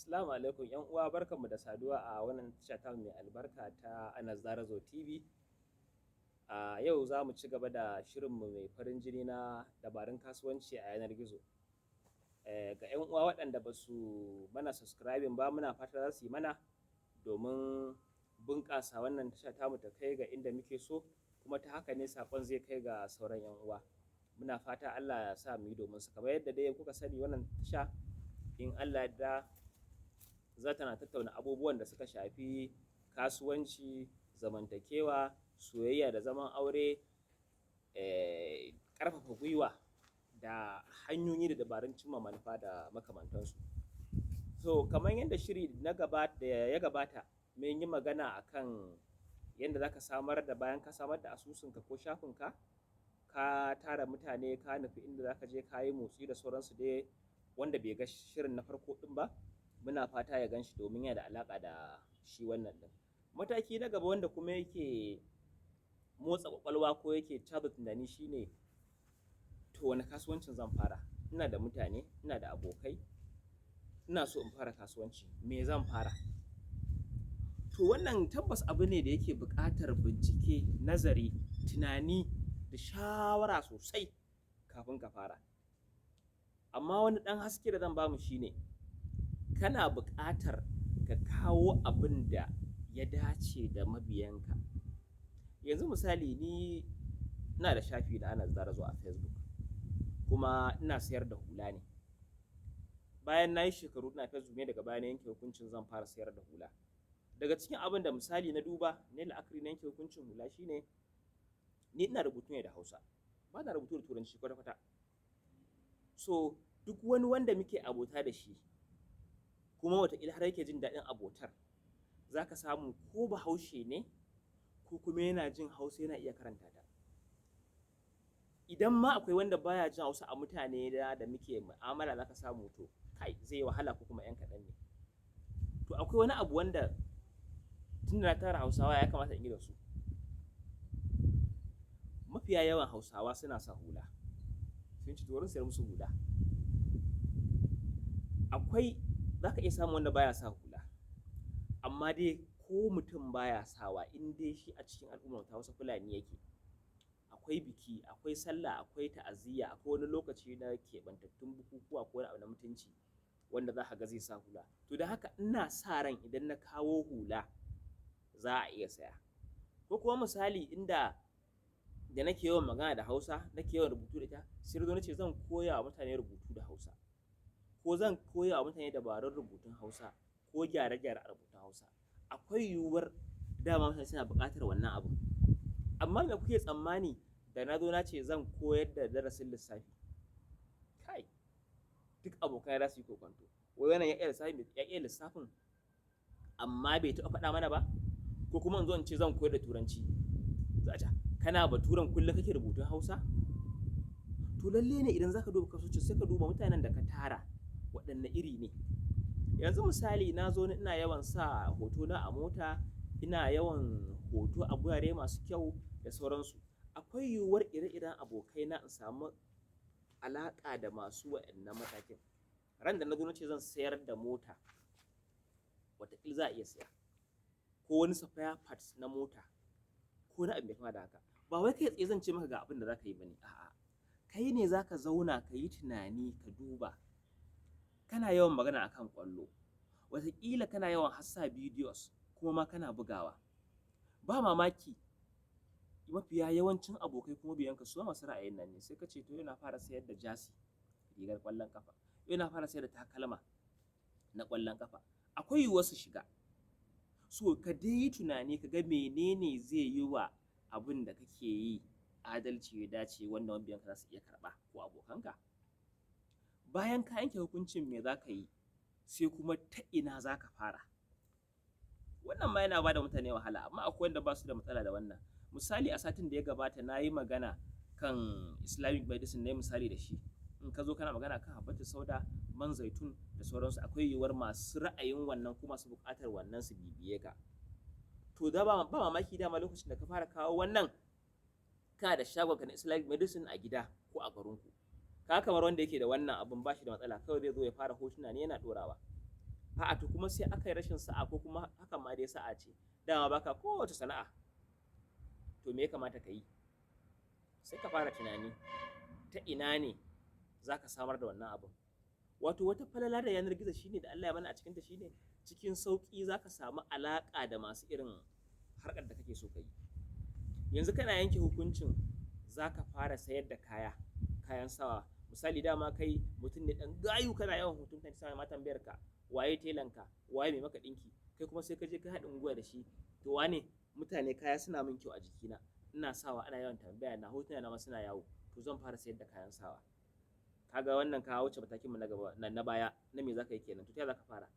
Assalamu alaikum ‘yan uwa, barkanmu da saduwa a wannan tasha tamu mai albarka ta Anas Darazo TV. A yau za mu ci gaba da shirinmu mai farin jini na dabarun kasuwanci a yanar gizo. Ga ‘yan uwa waɗanda ba su mana subscribing ba, muna fata za su yi mana domin bunƙasa wannan tasha tamu ta kai ga inda muke so, kuma ta haka ne saƙon zai kai ga sauran ‘yan uwa. Muna fata Allah ya sa mu yi domin su. Kamar yadda dai kuka sani, wannan tasha in Allah ya yarda za ta na tattauna abubuwan da suka shafi kasuwanci, zamantakewa, soyayya da zaman aure, ƙarfafa gwiwa da hanyoyi da dabarun cimma manufa da makamantansu. So kamar yadda shiri na gaba da ya gabata, mun yi magana akan yadda za ka samar da, bayan ka samar da asusunka ko shafinka, ka tara mutane, ka nufi inda za ka je, ka yi motsi da sauransu dai. Wanda bai ga shirin na farko ɗin ba, muna fata ya gan shi domin yana da alaƙa da shi wannan ɗin. Mataki na gaba wanda kuma yake motsa ƙwaƙwalwa ko yake caza tunani shine, to wane kasuwancin zan fara? Ina da mutane, ina da abokai, ina so in fara kasuwanci, me zan fara? To wannan tabbas abu ne da yake buƙatar bincike, nazari, tunani da shawara sosai kafin ka fara. Amma wani ɗan haske da zan bamu shine, kana buƙatar ka kawo abin da ya dace da mabiyanka. Yanzu misali, ni ina da shafi na Anas Darazo a Facebook, kuma ina sayar da hula ne. Bayan na yi shekaru ina Facebook ne, daga baya na yanke hukuncin zan fara sayar da hula. Daga cikin abin da misali na duba na la'akari na yanke hukuncin hula shine, ni ina rubutu ne da Hausa, ba na rubutu da Turanci kwata-kwata. So duk wani wanda muke abota da shi kuma wataƙila har yake jin daɗin abotar, za ka samu ko Bahaushe ne ko kuma yana jin Hausa, yana iya karanta ta. Idan ma akwai wanda baya jin Hausa a mutane da muke mu'amala, za ka samu to kai zai yi wahala ko kuma 'yan kaɗan ne. To akwai wani abu wanda tun da na tara Hausawa ya kamata in yi da su. Mafiya yawan Hausawa suna sa hula. Sun ci, to wurin sayar musu hula. Akwai, za ka iya samun wanda baya sa hula. Amma dai ko mutum baya sawa, in dai shi a cikin al'ummar Hausa Fulani yake, akwai biki, akwai sallah, akwai ta'aziyya, akwai wani lokaci na keɓantattun bukukuwa ko wani abu na mutunci wanda za ka ga zai sa hula. To don haka ina sa ran idan na kawo hula za a iya saya. Ko kuma misali, inda da nake yawan magana da Hausa, nake yawan rubutu da ita, sai na zo nace zan koya wa mutane rubutu da Hausa. Ko zan koya wa mutane dabarun rubutun Hausa ko gyare-gyare a rubutun Hausa. Akwai yiwuwar dama mutane suna buƙatar wannan abun. Amma me kuke tsammani da na zo na ce zan koyar da darasin lissafi? Kai, duk abokai za su yi kokwanto. Wai wannan ya iya lissafi, ya iya lissafin amma bai taɓa faɗa mana ba? Ko kuma in zo in ce zan koyar da Turanci. Za a ce, kana Baturen kullum kake rubutun Hausa? To lalle ne idan za ka duba kasuwanci, sai ka duba mutanen da ka tara waɗanne iri ne. Yanzu misali, na zo ina yawan sa hotona a mota, ina yawan hoto a gurare masu kyau da sauransu. Akwai yiwuwar ire-iren abokaina in samu alaƙa da masu waɗannan matakin. Ran da na zo na ce zan sayar da mota, wataƙila za a iya saya. Ko wani spare parts na mota ko wani abu mai kama da haka. Ba wai kai tsaye zan ce maka ga abin da za ka yi ba ne, a'a. Kai ne za ka zauna ka yi tunani, ka duba. Kana yawan magana akan ƙwallo. Wataƙila kana yawan hassa videos kuma ma kana bugawa. Ba mamaki mafiya yawancin abokai kuma mabiyanka su masu ra'ayin nan ne. Sai ka ce to yau na fara sayar da jersey, rigar ƙwallon ƙafa. Yau na fara sayar da takalma na ƙwallon ƙafa. Akwai yiwuwar su shiga. So ka dai yi tunani ka ga menene zai yi wa abin da kake yi adalci, ya dace, wanda mabiyanka za su iya karɓa ko abokanka. Bayan ka yanke hukuncin me za ka yi, sai kuma ta ina za ka fara. Wannan ma yana ba da mutane wahala, amma akwai wanda ba su da matsala da wannan. Misali, a satin da ya gabata na yi magana kan Islamic medicine, na yi misali da shi. In ka zo kana magana kan habbatus sauda, man zaitun da sauransu, akwai yiwuwar masu ra'ayin wannan ko masu buƙatar wannan su bibiye ka. To da ba mamaki dama lokacin da ka fara kawo wannan, kana da shagonka na Islamic medicine a gida ko a garinku. Ka kamar wanda yake da wannan abun ba shi da matsala, kawai zai zo ya fara hotuna ne yana ɗorawa. A'a, to kuma sai aka yi rashin sa'a, ko kuma hakan ma dai sa'a ce, dama baka kowace sana'a. To me ya kamata ka yi? Sai ka fara tunani ta ina ne za ka samar da wannan abun. Wato wata falala da yanar gizo shine da Allah ya mana a cikinta shine cikin sauƙi za ka samu alaƙa da masu irin harkar da kake so ka yi. Yanzu kana yanke hukuncin za ka fara sayar da kaya, kayan sawa. Misali, dama kai mutum ne ɗan gayu, kana yawan hoton kan sama ma tambayar ka waye telanka, waye mai maka ɗinki, kai kuma sai ka je ka haɗin gwiwa da shi. To wane, mutane kaya suna min kyau a jikina, ina sawa ana yawan tambaya na, hotuna na ma suna yawo, to zan fara sayar da kayan sawa. Kaga wannan ka wuce matakin mu na gaba na baya na me zaka yi kenan. To ta zaka fara?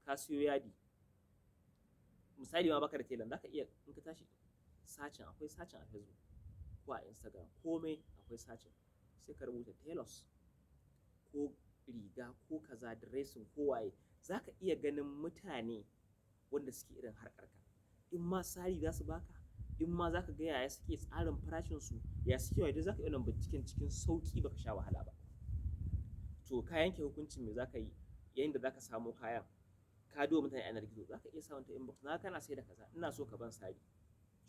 Ka siyo yadi, misali ma baka da telan, zaka iya in ka tashi searching, akwai searching a Facebook ko a Instagram, komai akwai searching, sai ka rubuta tailors ko riga ko kaza, dressing ko waye, zaka iya ganin mutane wanda suke irin harkar ka. In ma sari za su baka, in ma zaka ga yaya suke tsarin farashin su, ya suke waye, zaka iya wannan binciken cikin sauki, baka sha wahala ba. To ka yanke hukuncin me zaka yi, yayin da zaka samo kayan, ka duba mutane a yanar gizo, zaka iya samun ta inbox, na kana sai da kaza, ina so ka ban sari.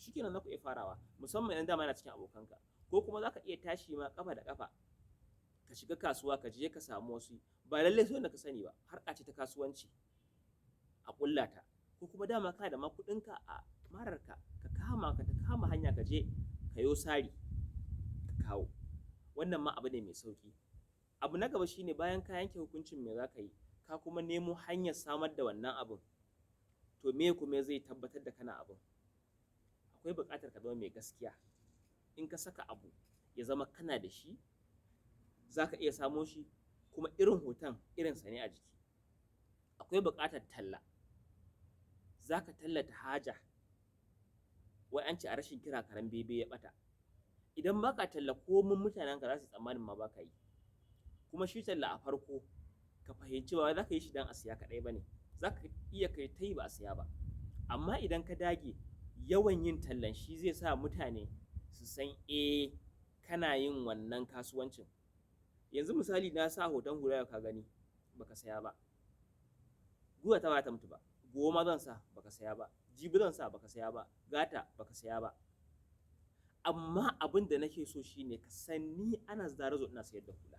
Shikenan, za ku iya farawa, musamman idan dama yana cikin abokanka. Ko kuma zaka iya tashi ma kafa da kafa ka shiga kasuwa, ka je ka samu wasu, ba lallai sai wanda ka sani ba, harka ce ta kasuwanci a ƙulla ta. Ko kuma dama kana da ma kuɗinka a mararka, ka kama ka ta kama hanya, ka je ka yo sari ka kawo. Wannan ma abu ne mai sauki. Abu na gaba shine, bayan ka yanke hukuncin me za ka yi, ka kuma nemo hanyar samar da wannan abun, to me kuma zai tabbatar da kana abun? Akwai buƙatar ka zama mai gaskiya. In ka saka abu, ya zama kana da shi, za ka iya samo shi, kuma irin hoton irinsa ne a jiki. Akwai buƙatar talla. Za ka tallata haja. Wai an ce a rashin kira karen bebe ya ɓata. Idan baka talla, komin mutanen ka za su yi tsammanin ma baka yi. Kuma shi talla a farko, ka fahimci ba wai za ka yi shi don a siya kaɗai ba ne, za ka iya kai ta yi ba a siya ba. Amma idan ka dage yawan yin tallan, shi zai sa mutane su san eh, kana yin wannan kasuwancin. Yanzu misali, na sa hoton hula yau, ka gani, baka saya ba, gwiwa ta ba ta mutu ba. Gobe ma zan sa, baka saya ba, jibi zan sa, baka saya ba, gata baka saya ba. Amma abin da nake so shine ka san ni Anas Darazo ina sayar da hula.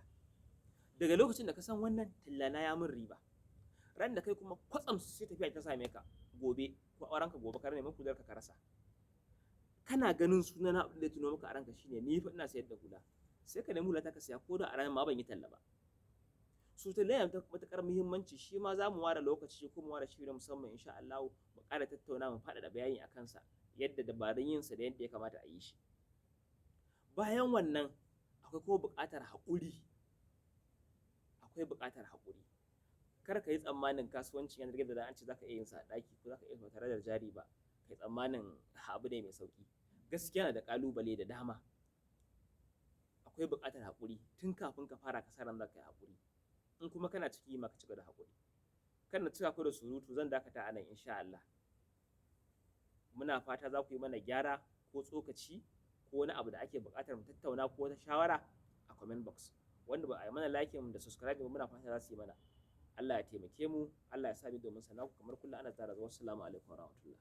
Daga lokacin da ka san wannan, tallana ya min riba. Ran da kai kuma kwatsam sai tafiya ta same ka gobe, ko aurenka gobe, ka neman hular ka rasa, kana ganin sunana, abin da ya tuno maka a ranka shine ni fa ina sayar da hula, sai ka nemi hula ta ka saya, ko da a ranar ma ban yi talla ba. Su talla yana da matuƙar muhimmanci. Shi ma za mu ware lokaci ko mu ware shiri na musamman, insha Allah, mu ƙara tattauna, mu faɗaɗa bayani a kansa, yadda dabarun yinsa da yadda ya kamata a yi shi. Bayan wannan, akwai kuma buƙatar haƙuri. Akwai buƙatar haƙuri. Kar ka yi tsammanin kasuwancin yanar gizo da an ce za ka iya yin sa a ɗaki ko za ka iya ba tare da jari ba, kai tsammanin abu ne mai sauƙi. Gaskiya na da ƙalubale da dama. Akwai buƙatar haƙuri. Tun kafin ka fara, ka sa ran za ka yi haƙuri. In kuma kana ciki ma, ka cigaba da haƙuri. Kar na cika ku da surutu, zan dakata a nan, insha Allah. Muna fata za ku yi mana gyara ko tsokaci ko wani abu da ake buƙatar mu tattauna ko wata shawara a comment box. Wanda ba a yi mana liking da subscribe ba, muna fata za su yi mana. Allah ya taimake mu, Allah ya sa mu domin sana ku. Kamar kullum, ana tare da wassalamu alaikum warahmatullahi.